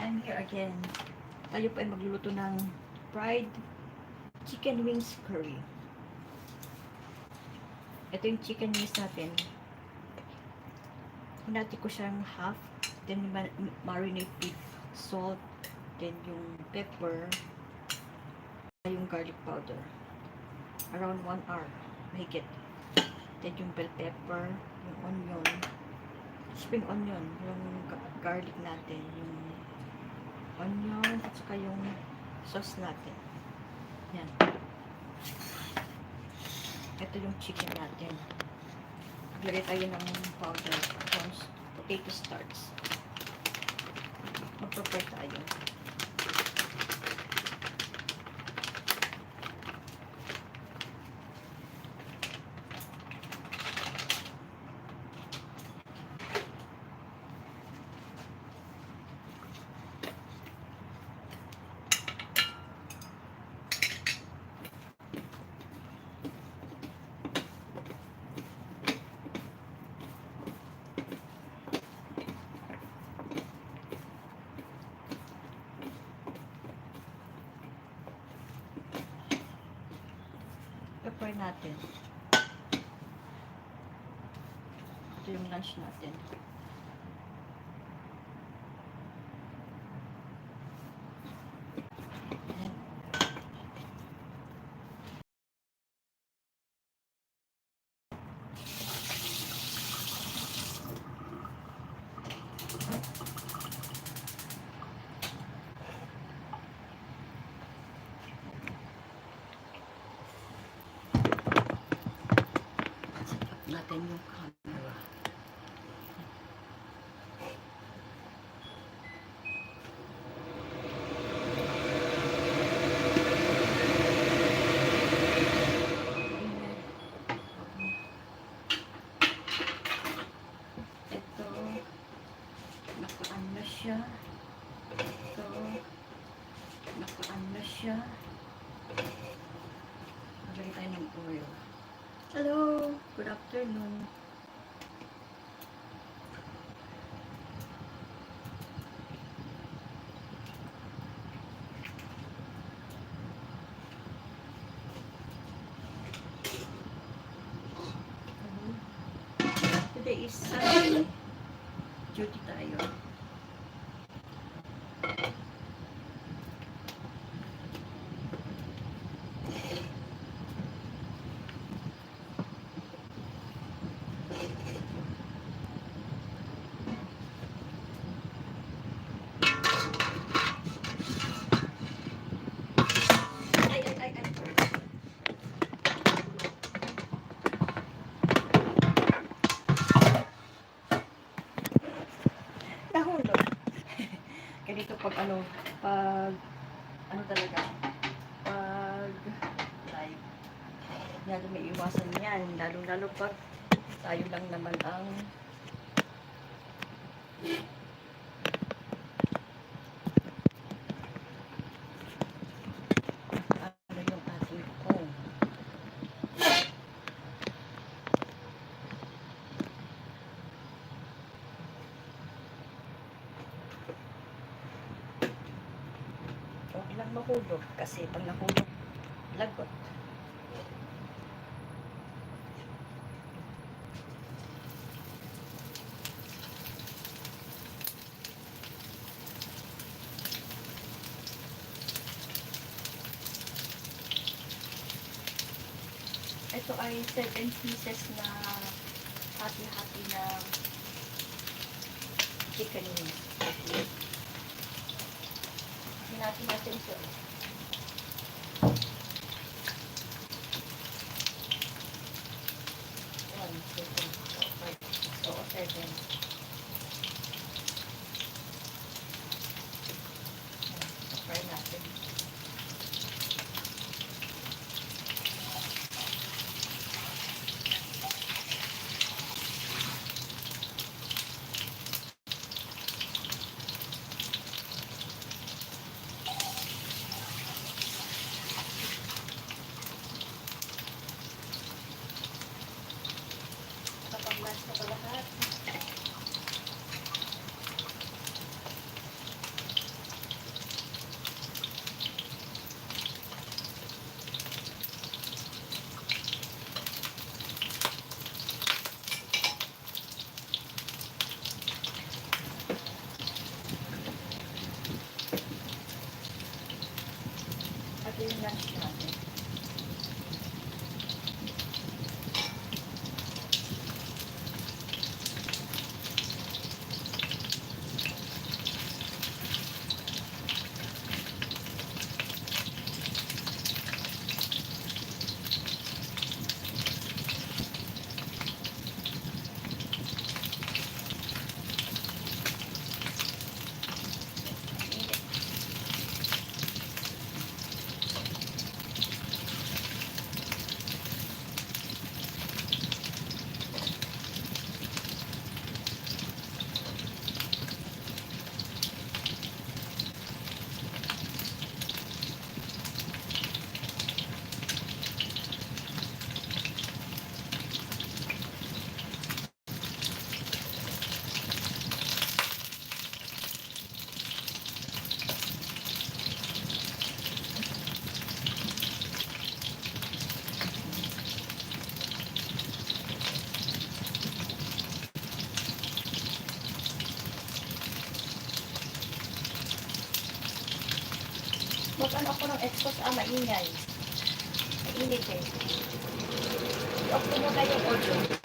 I'm here again. Tayo po ay magluluto ng fried chicken wings curry. Ito yung chicken wings natin. Hinati ko siyang half, then marinate with salt, then yung pepper, yung garlic powder. Around 1 hour, mahigit. Then yung bell pepper, yung onion, spring onion, yung garlic natin, yung onion, at saka yung sauce natin. Yan. Ito yung chicken natin. Maglagay tayo ng powder, potato starch. Mag-prepare tayo. Prepare natin. Ito yung lunch natin. Natin yung camera. Ito, nakaan na siya. Ito, nakaan na siya. Lagay tayo ng oil. Hello! Good afternoon. Today is Sunday. Duty tayo. Nahulog. Ganito pag ano talaga, pag live. Yan, may iwasan yan. Lalo pag tayo lang naman ang ano yung ating home. Huwag lang mahulog kasi pag nahulog, lagot. Ito ay 7 pieces na hati-hati na chicken wings. Hinati natin ito. One, two, three, four, five, six, seven. Try natin. yung lunch natin. Mag-ano ako ng expose, maingay. Mainit eh. I-off ko muna yung audio.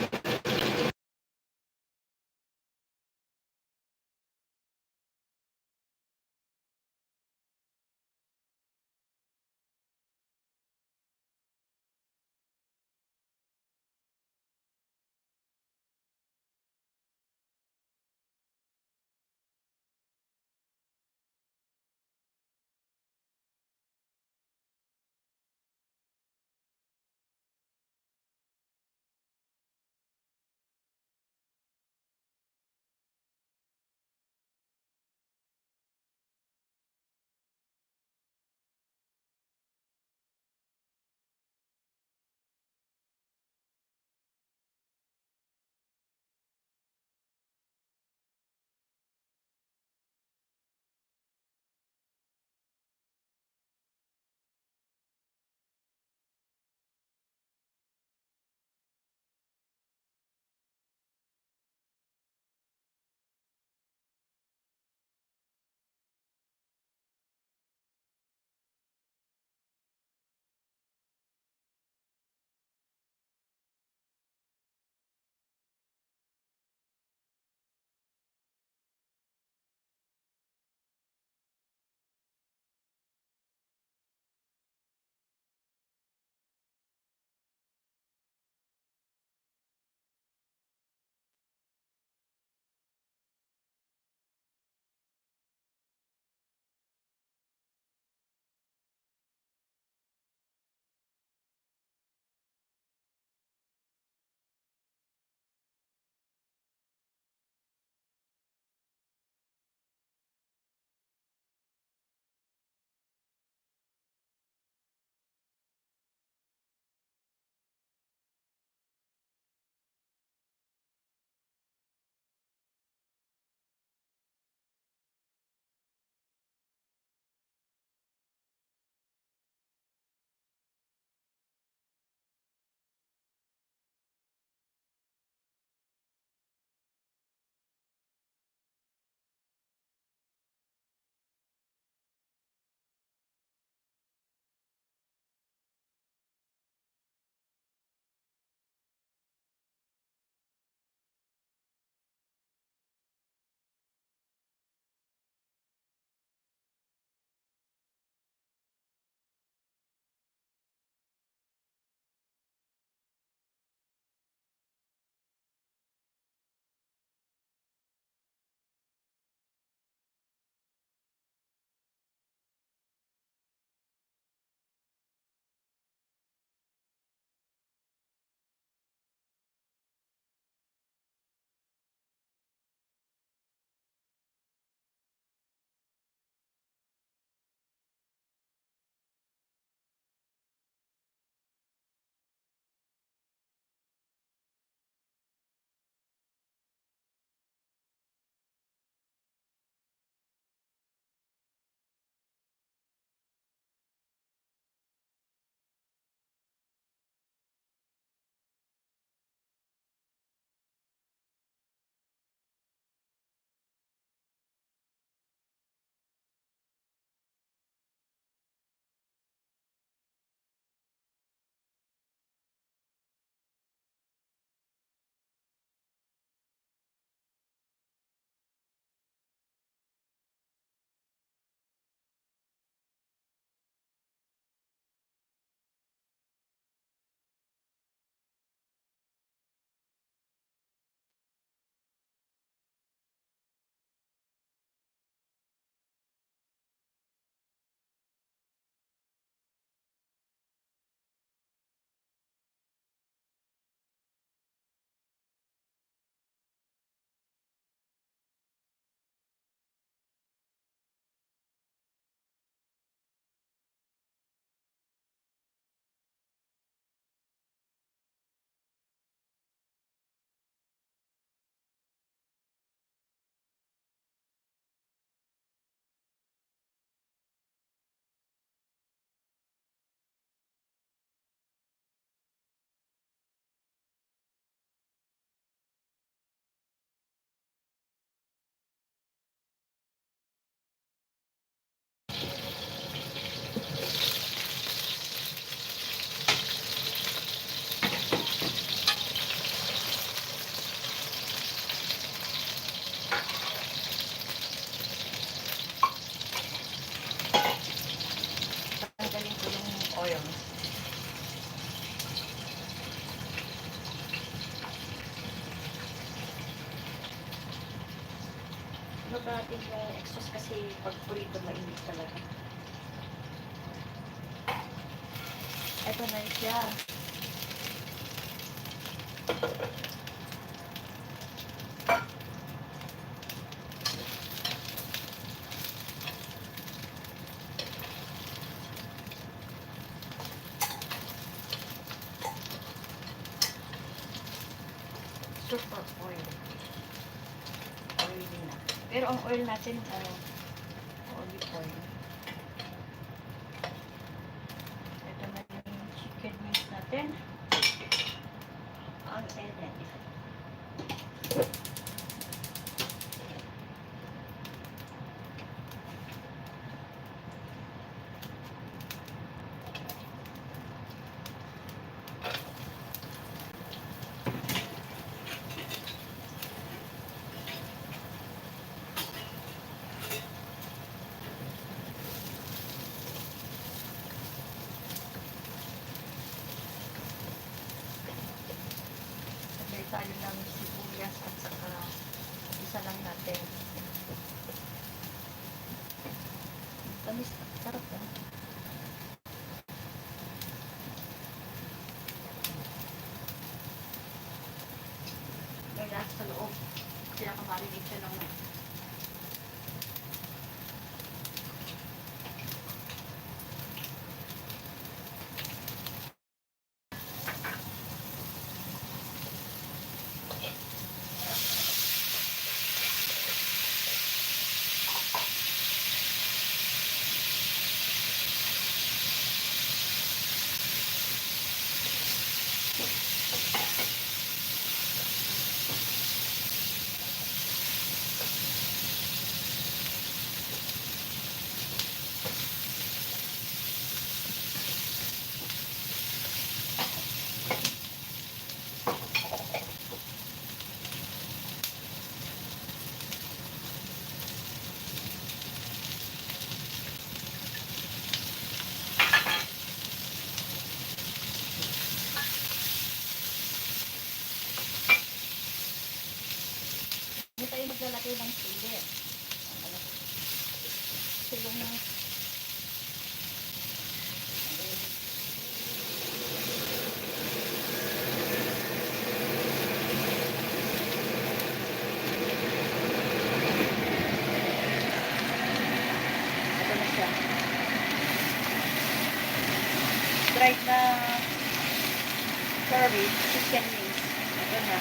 Kasi pag prito mainit talaga. Ito na siya. Super oil. Oily na. Pero ang oil natin, olive oil. Ito na yung chicken wings natin. Ang edit. Tayo ng sibuyas at saka isa lang natin. Tamis, sarap yan. May lasa sa loob. Pinakamarinig siya ng hindi tayo maglalagay ng sili. Silong ng ito na siya. Dried na curry chicken wings. Ito na.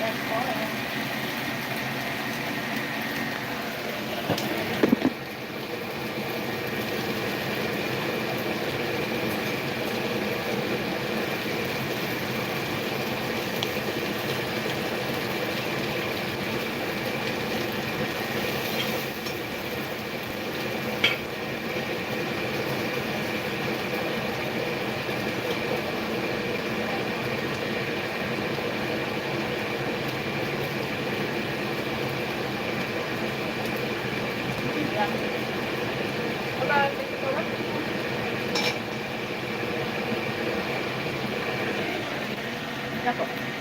That's all. Nako.